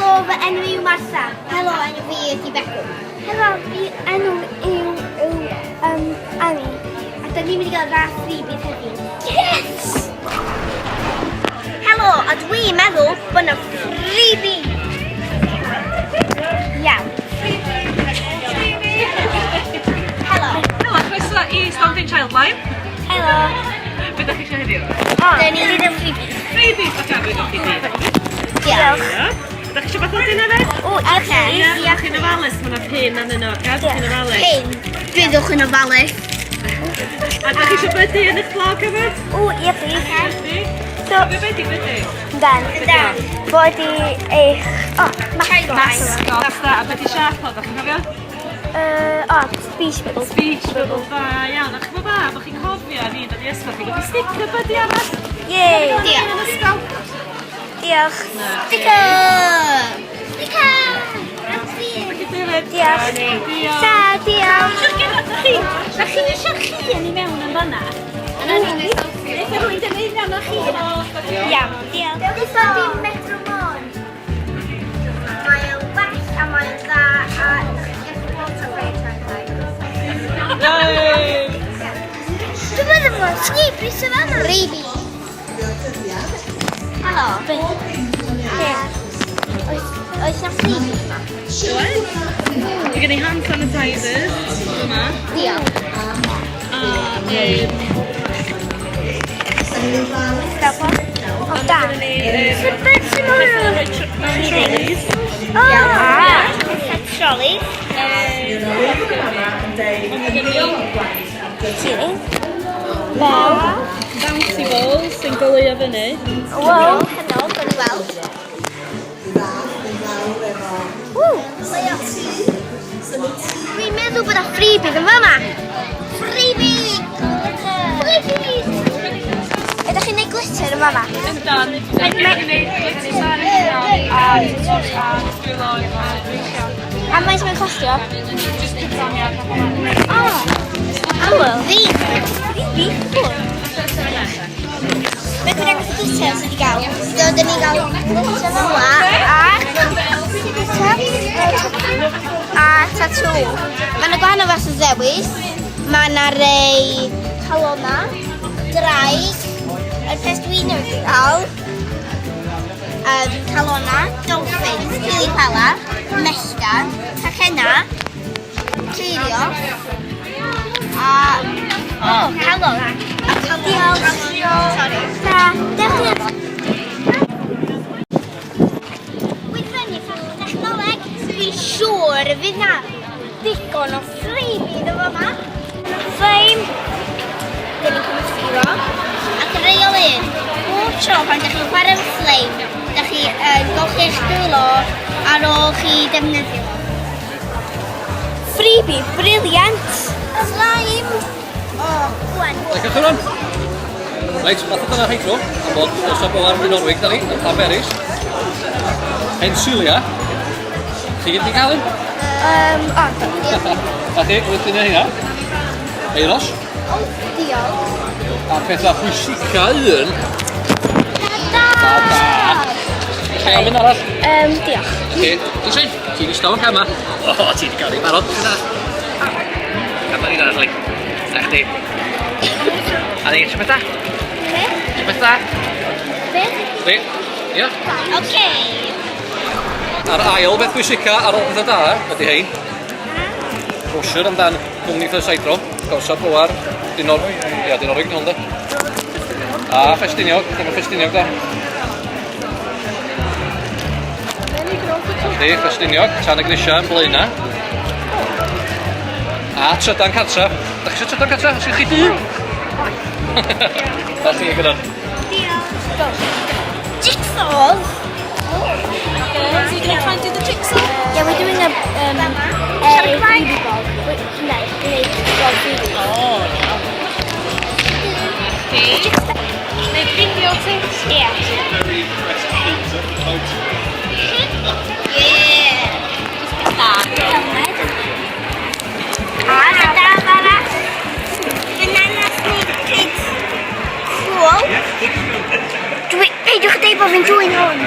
Helo, fy enw yw Martha. Helo, enw fi ydy Begw. Helo, fi enw yw, yw um, Annie. A da ni'n mynd i gael raff freebies heddiw. Yes! Helo, a dwi'n meddwl bod yna freebie. Iawn. Helo. Helo, croeso i Stondin Childline. Helo. Be ydych chi eisiau heddiw? Da ni'n mynd am freebies. Freebies, oce, dwi'n golchi di. Diolch. Ydych chi eisiau bathodyn hefyd? O, oce. Ie, byddwch chi'n ofalus, mae yna pin arnyn nhw, oce? Byddwch chi'n ofalus. Pin. Byddwch yn ofalus. A ydych chi eisiau bydu yn eich blog hefyd? O, ie, please. Bydu? So, Be be di bydu? Dan. Dan. Fo ydi eich... O, mascot. Mascot, da. A be di siap o, ydych chi'n cofio? O, speech bubble. Speech bubble, dda iawn. A chi'n gwybod ba, bod chi'n cofio ni'n dod i ysgol, chi'n gwybod sticker buddy arall? Yay! Diolch. Yn ysgol. Diolch. Sticker! Sticker! Diolch. Diolch. Ta, diolch. Da chi eisiau llun i mewn yn fanna? Eitha rwy'n dynnu mewn o'ch llun. Iawn, diolch. This ydi Metro Môn. Mae o'n well a mae o'n dda a dych chi'n gallu water play Yay! Dwi'n meddwl bod sleepy sy'n fanna. Freebie. Helo. Be? Oes, oes na freebie yma? Mae gen i hand sanitizers yma. Diolch. A O, da. Sut beth sy'n hwnna? Trolleys. O! Trolleys. Fel. Bouncy balls sy'n goleuo fyny. Wow. Helo, gawn ni weld. Ww. Dwi'n meddwl bod y freebies yn fama. Freebie! Freebies! Ydych chi'n neud glitter yn fama? Yndan. Mae'n gwneud glitters ar y hunan a tattoos a dwylo a breichiau. A faint mae'n costio? Just cyfraniad. O! Cool. Freebie? Cool. Mae'n gwneud dangos y glitter sydd wedi gael. So, dyn ni'n gael glitter fel la a glitter a tattoo. Mae yna gwahanol fath o ddewis. Mae yna rei calona, draig, y peth dwi'n ei gael, calona, dolphins, pili pala, melltan, cacena, ceirios, a... O, calon. A calon. Diolch. Sorry. Ta. Diolch. Wyddoniaeth a technoleg, dwi'n siŵr fydd na digon o freebies yn fama. Flame, dyn ni'n cymysgu fo. Ac yn reol un, bob tro pan ydych chi'n chwarae efo flame, ydych chi yn golchi eich dwylo ar ôl chi defnyddio fo. Freebie, brilliant! Slime! O, gwan. Reit, cychwyn rwan. Reit, fath o dyna rheidro, am bod os o boar Dinorwig da ni, yn Llanberis. Pensilia. Chi gyd di cael un? O, do, diolch. A chi, wedyn hynna. Eiros. O, diolch. A pethau pwysica un. Ta-da! Ta-da! Chi am un arall? Diolch. Chi, ti sein, ti'n eistedd o'n cama. O, ti di gael ei barod. Gadael ni arall, li. Na chdi. A ni, eisiau beth da? Be? Eisiau beth da? Be? Chdi? Ia. Oce. A'r ail beth pwysica ar ôl pethau da ydy hein. Brochure amdan cwmni First Hydro, gorsaf bywar, Dinor, ia, Dinorwig hwn de. A Ffestiniog, lle mae Ffestiniog da? Chdi, Ffestiniog, tan y grisiau yn Blaenau. A trydan cartra. Da chi eisiau trydan cartra? Os chi dŷ? Da chi, gyda. Diolch. Jigsaws! So you're going to try and do the jigsaw? Yeah, we're doing a freebie vlog. Wait, no, gwneud vlog freebie. O, iawn. Chdi. Neud fideo ti? Yeah. Yeah. Da. Helmet. A daf arall. Banana Snake Kids. Cool. Dwi, peidiwch dweud bod fi'n dwyn hwn.